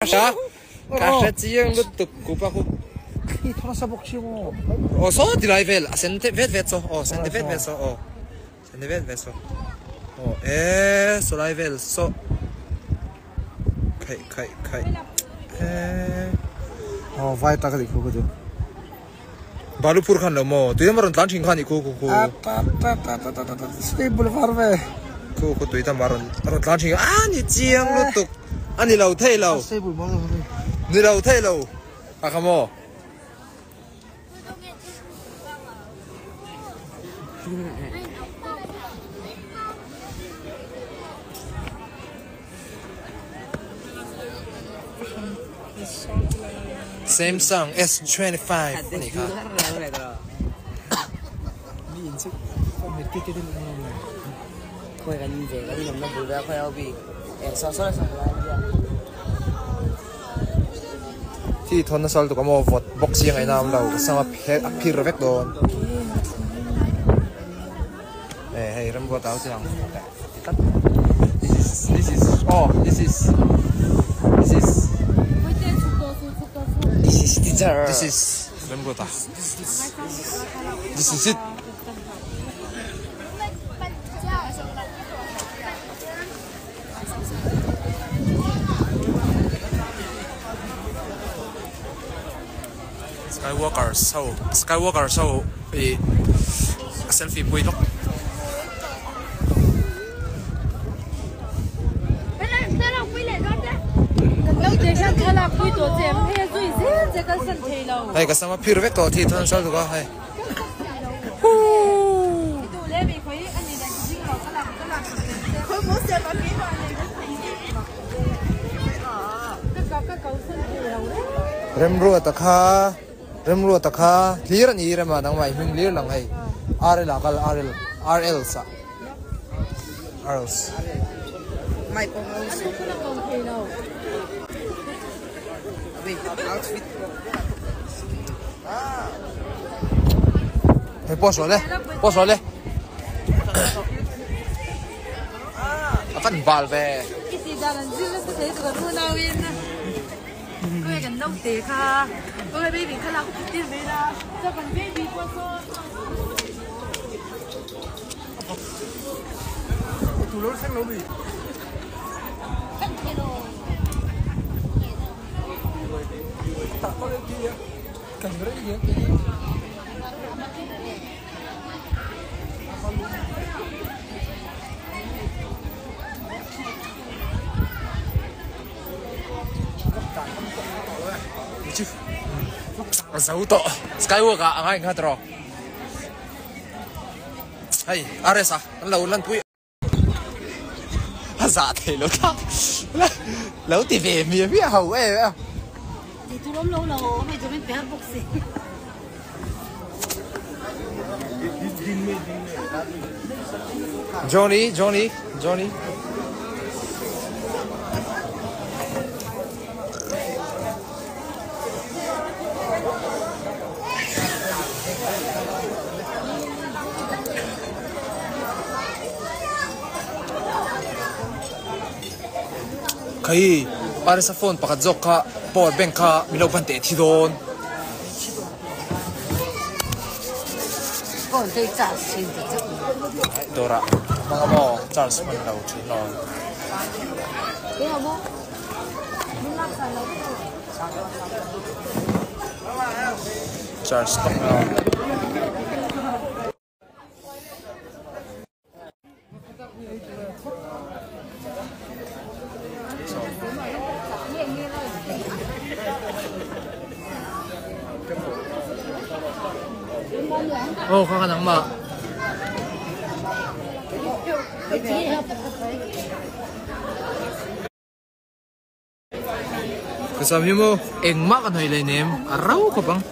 Ka ka hre chiang lutuk kupa khu. I thawna sa bawk si maw? Aw saw ti lai vel a sen te vet vet saw aw sen te vet vet saw aw sen te vet vet saw aw e saw lai vel saw khaih khaih khaih e aw vai tak a nih khu ka chu. Balu phur khan lo maw? Tui tam a rawn tlan thin kha a nih khu khu khu. A pa pa pa pa pa pa stable var ve. Khu khu tui tam a rawn a rawn tlan thin a ni chiang lutuk a ni lo thei lo. Stable var ve. Ni lo thei lo a kha maw. Samsung S25 a nih kha. Khi thawn nasa lutuk a maw vawt bawk si a ngaihna a awm lo ka sam a pher a phir vek dawn. Eh hei rambuat au chiang this is this is oh this is this is this is teacher this is rambuata this is it Skywalkers ho Skywalkers ho ih a selfie pui lawk. Hei ka sam a phir vek tawh thi thun sal tuk a hei. Remruata kha Remruata kha hlir a ni rema nangmah i hming hlir lang hei RL ah kal RL RLs ah RLs Hei pawh sawi le pawh sawi le A van bal ve. I tih dan an zir nasa thei chu kan unau in khawnge kan naute kha khawnge baby kha lak tir mai la chuan kan baby pawh saw A zo tawh skywalk ah a ngai nghat rawh hei RS a an lo lan pui a zah thei lo thlak lo ti ve miah miah ho em a. Johnny, Johnny, Johnny. Khai, Parisa phone pakhat zawk kha power bank kha min lo ban teh thi dawn. Dawrah hmang a maw charge hman lo thin lo. Charge tawk lo. Aw kha kha nangmah. Ka sam hi maw engmah ka hnawih leh nem a rau khawp ang.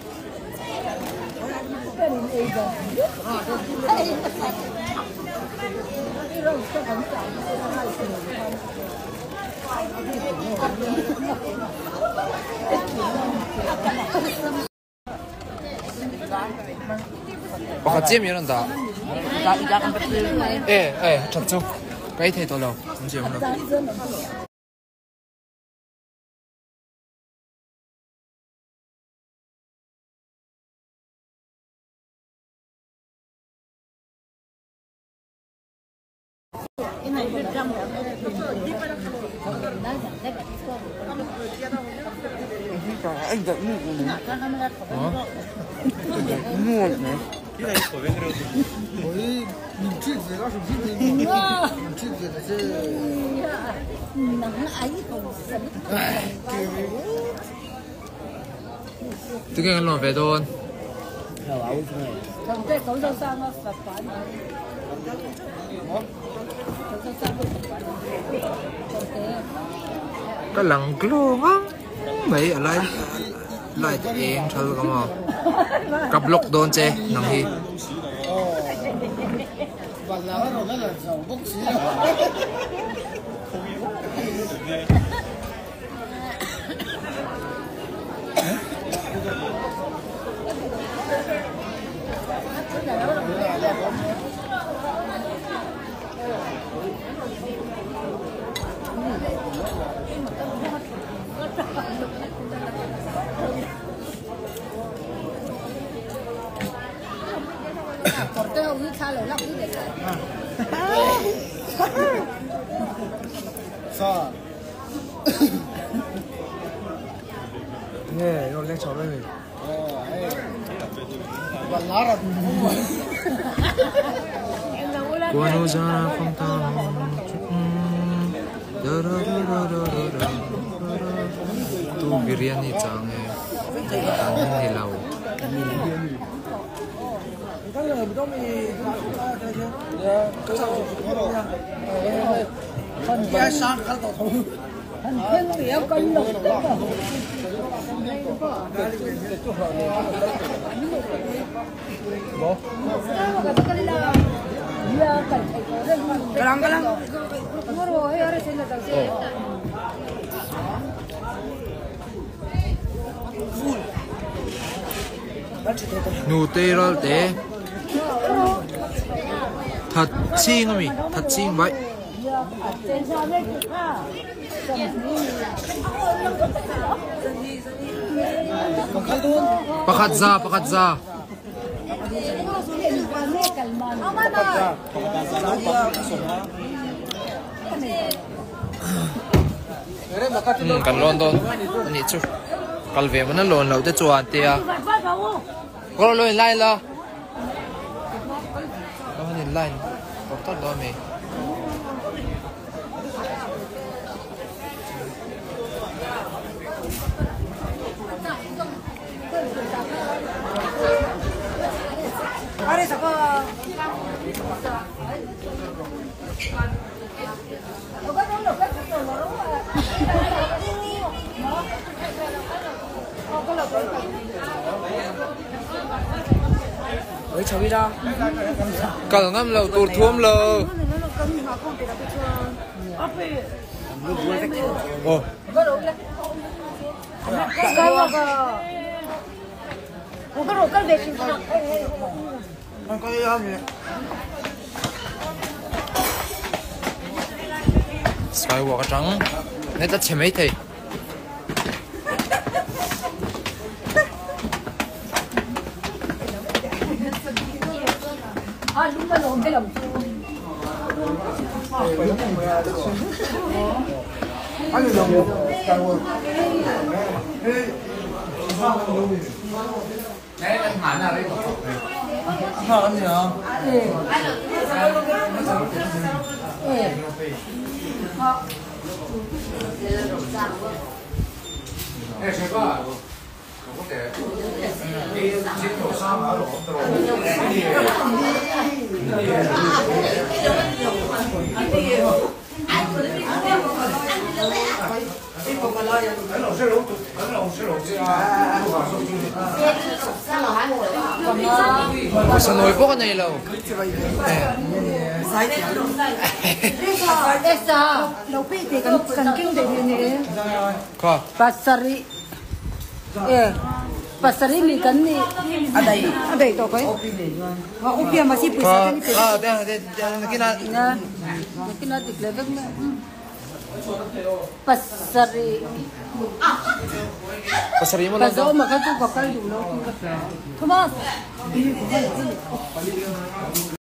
Pakhat chiah mi a rawn dah. E e that chu ka ei thei tawh lo an chiam lo. Tinge kan lawm ve dawn? Ka lang glow ngang mai a lai light eng thal ka maw ka block dawn che nang hi. Tu biryani chang e an ni lo. Hnute ral te that ching ami that ching vai pakhat za pakhat za kan lawn dawn a nih chu kal ve mana lawn loh te chuan tia kawr lo in line la lo in line tawp tawp dawn mai. Kal ngam lo tur thuam lo. Oh. Skywalk atang net a chhe mai thei. Pawisa nawi bawk a nei lo. Kha. Pasarih e pasarih mi kan nih a dai tawh kai a upia masi pawisa te ni pe na nakin a dik leh vek mai pasarih Pasarih mo lang Pasarih ma kha chu ka kal duh lo chu Thomas.